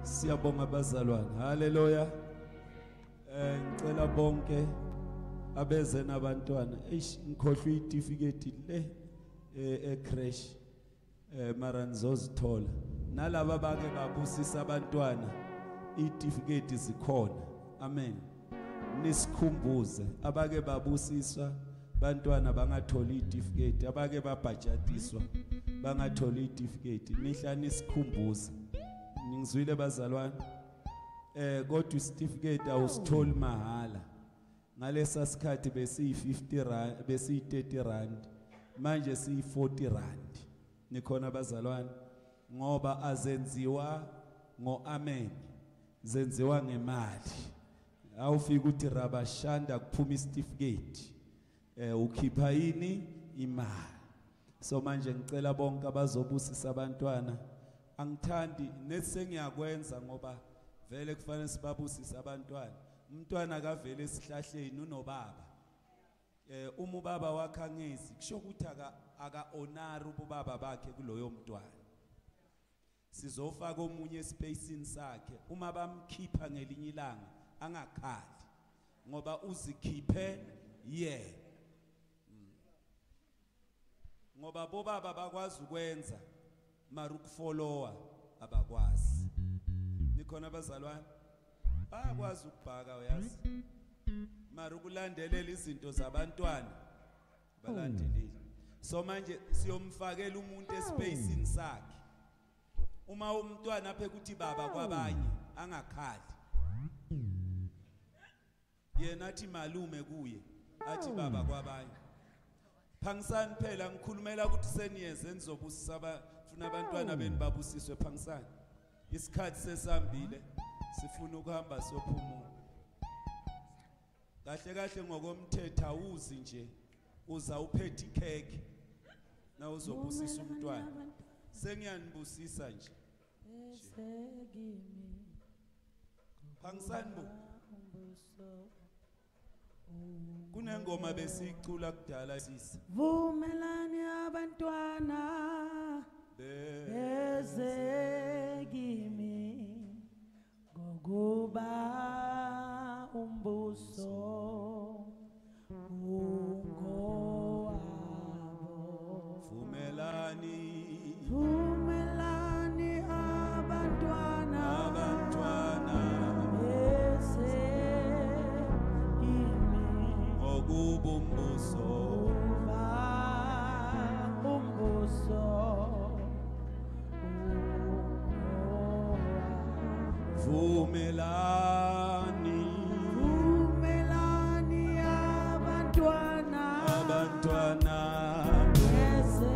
Siyabonga bazalwane. Haleluya. Ngicela bonke abeze nabantwana. Eish, ngikhohlwe itifiketi le e-creche. Mara nizozithola. Nalaba bake babusisa abantwana, itifiketi zikhona. Amen. Nisikhumbuze abake babusiswa bantwana bangathola itifiketi, abake babhajatiswa bangathola itifiketi. Nihla nisikhumbuze. Ningizwile bazalwane? Kodwa isitifiketi awusitholi mahala. Ngalesa sikhathi besiyi 50 rand, besiyi 30 rand, manje siyi 40 rand. Nikhona bazalwane? Ngoba azenziwa ngo-amen, zenziwa ngemali. Awufika uthi rabashanda kuphuma isitifiketi, ukhipha yini imali. So manje ngicela bonke abazobusisa abantwana, angithandi nesengiyakwenza ngoba vele kufanele sibabusise abantwana. Umntwana akavele esihlahleni unobaba. Uma ubaba wakhe angezi, kusho ukuthi aka honor ubaba bakhe kuloyo mntwana. Sizofaka omunye espacini sakhe. Uma bamkhipha ngelinye ilanga angakhali ngoba uzikhiphe yena. Ngoba bobaba bakwazi ukwenza mara ukufollowa abakwazi. Nikhona bazalwane? Bayakwazi ukubhaka uyazi, mara ukulandelela izinto zabantwana balandeleli. So manje siyomfakela umuntu espacini sakhe. Uma umntwana aphe kuthi baba kwabanye angakhali, yena athi malume kuye, athi baba kwabanye. Phangisani phela, ngikhulumela ukuthi seniyeze nizobusisa funa abantwana benu babusiswe. Phangisani, isikhathi sesambile, sifuna ukuhamba siyophumula. Kahle kahle ngokomthetho awuzi nje, uza uphethe ikhekhe na uzobusisa umntwana. Sengiyanibusisa nje. Phangisani bo. Kunengoma besiyicula kudala sisi. Vumelani abantwana beze kimi ngokuba umbuso ungowabo. Vumelani, vumelani abantwana, abantwana beze kimi ngokuba umbuso, umbuso Vumelani, vumelani abantwana, abantwana beze.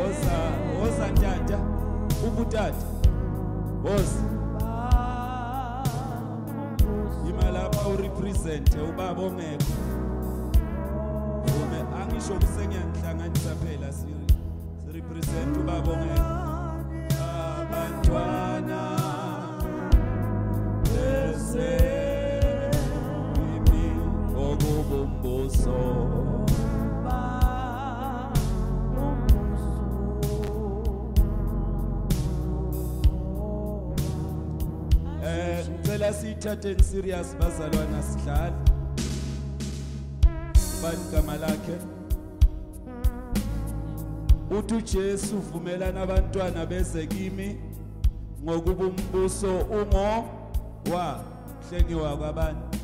Oza, oza tata, ubutata, oza ima lapha urepresente ubaba ongekho. Vume, angisho kusengiyanihlanganisa phela, si represent ubaba ongekho. Abantwana beze kimi ngokubumbuso, ngicela siyithatheni serious bazalwana, sidlali. Bani igama lakhe? Uthi uJesu vumelana abantwana beze kimi ngokuba umbuso ungo wa hlengiwa kwabantu.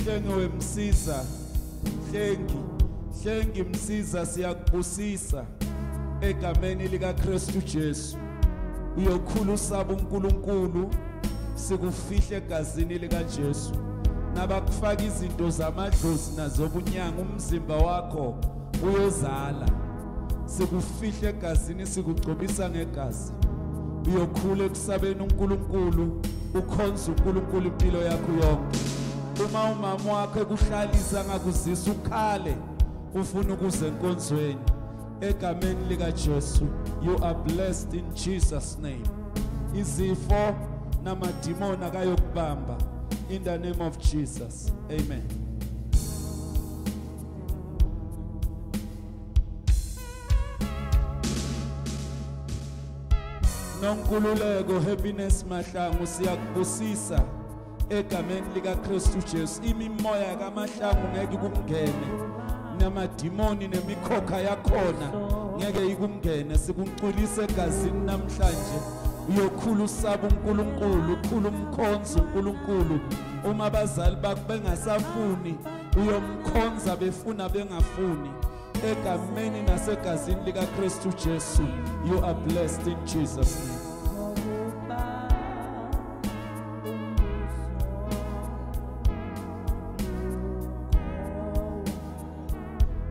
Hlengiwe Msiza, hlengi, hlengi Msiza, siyakubusisa egameni lika Kristu Jesu. Uyokhula usaba uNkulunkulu, sikufihle egazini lika Jesu. Nabakufaka izinto zamadlozi nazobunyanga, umzimba wakho uyozala. Sikufihle egazini, sikugcobisa ngegazi. Uyokhula ekusabeni uNkulunkulu, ukhonza uNkulunkulu impilo yakho yonke. Uma umama wakho ekuhlalisa ngakuzisa ukhale, ufuna ukuze enkonzweni, egameni lika Jesu, you are blessed in Jesus name. Izifo namadimoni akayokubamba in the name of Jesus. Amen. Nonkululeko Happiness Mahlangu, siyakubusisa egameni likaKristu Jesu. Imimoya kaMahlangu ngeke ikungene, namadimoni nemikhokha yakhona ngeke ikungene. Sikuntulisa egazini namhlanje. Uyokhula usaba uNkulunkulu, ukhula umkhonza uNkulunkulu. Uma abazali bakho bengasafuni, uyomkhonza befuna bengafuni. Egameni nasegazini likaKristu Jesu, you are blessed in Jesus' name.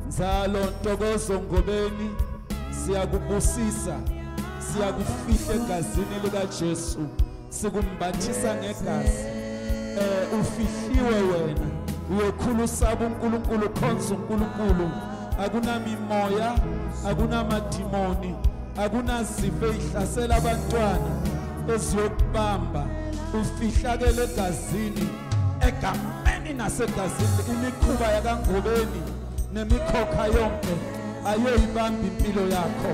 Nzalo Ntokozo Ngobeni, siyakubusisa, siyakufihla egazini likaJesu, sikumbathisa ngegazi. Ufihliwe wena, uyokhula usaba uNkulunkulu, ukhonza uNkulunkulu. Akunamimoya, akunamadimoni, akunazifo ezihlasela abantwana eziyokubamba. Ufihlakele egazini, egameni nasegazini. Imikhuba yakaNgobeni nemikhokha yonke ayoyibamba impilo yakho.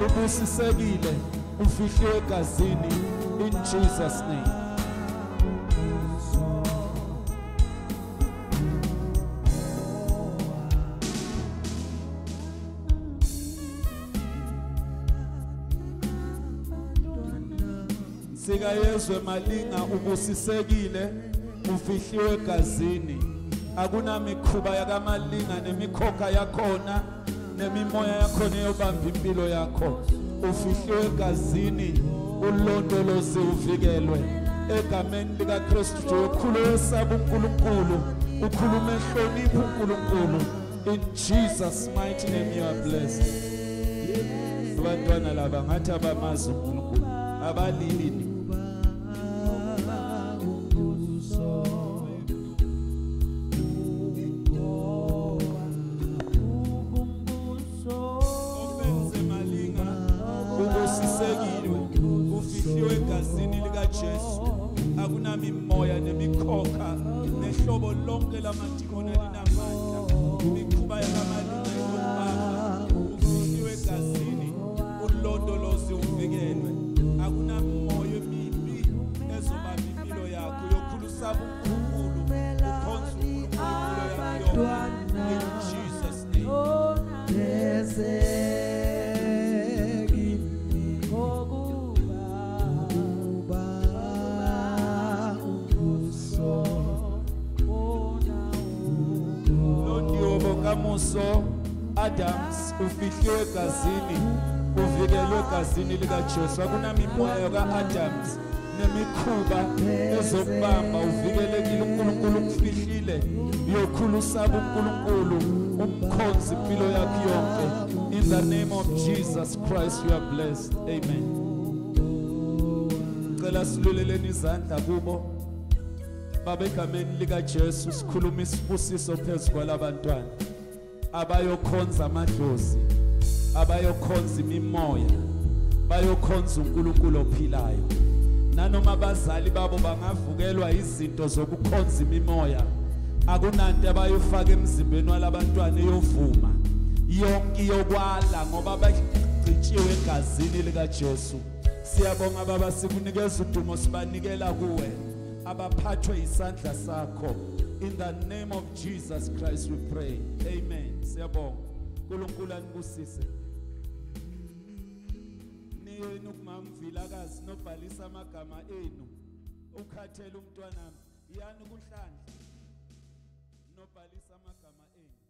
Ubusisekile, ufihliwe egazini in Jesus' name. Sikayezwe Malinga, ubusisekile, ufihliwe egazini. Akunamikhuba yakaMalinga nemikhokha yakhona nemimoya yakhona eyobamba impilo yakho. Ufihliwe egazini, ulondoloze, uvikelwe egameni likaKristu. Ukhulu wesaba uNkulunkulu, ukhulume ehlonipha uNkulunkulu. In Jesus' mighty name you are blessed. Abantwana laba ngathi abamazi uNkulunkulu, abalilini. Ufihliwe egazini likaJesu. Akunamimoya nemikhokha nehlobo lonke lamadimoni alinamandla. Imikhuba yakaMalinga yokubamba. Ufihliwe egazini, ulondoloze, uvikelwe. Akunamoya emibi ezobamba impilo yakho. Uyokhula usaba uNkulunkulu, ukhonza uNkulunkulu impilo yakho yonke. In Jesus' name. Kamuso Adams, ufihliwe egazini, uvikelwe egazini likaJesu. Akunamimoya ka-Adams nemikhuba ezokubamba. Uvikelekile, uNkulunkulu ukufihlile. Uyokhula usaba uNkulunkulu, umkhonza impilo yakho yonke. In the name of Jesus Christ you are blessed. Amen. Cela siluleleni izandla kubo. Baba, egameni likaJesu sikhuluma isibusiso phezu kwalabantwana abayokhonza amadlozi, abayokhonza imimoya, bayokhonza uNkulunkulu ophilayo. Nanoma abazali babo bangavukelwa izinto zokukhonza imimoya, akunanto abayofaka emzimbeni walabantwana eyovuma. Yonke iyokwala ngoba bagcitshiwe egazini likaJesu. Siyabonga Baba, sikunikeza udumo, sibanikela kuwe, abaphathwe isandla sakho. In the name of Jesus Christ we pray. Amen. Siyabonga. uNkulunkulu anibusise. Niyeni kumamvilakazi nobhalisa amagama enu. Ukhathele umntwana, yani kuhlandla nobhalisa amagama enu.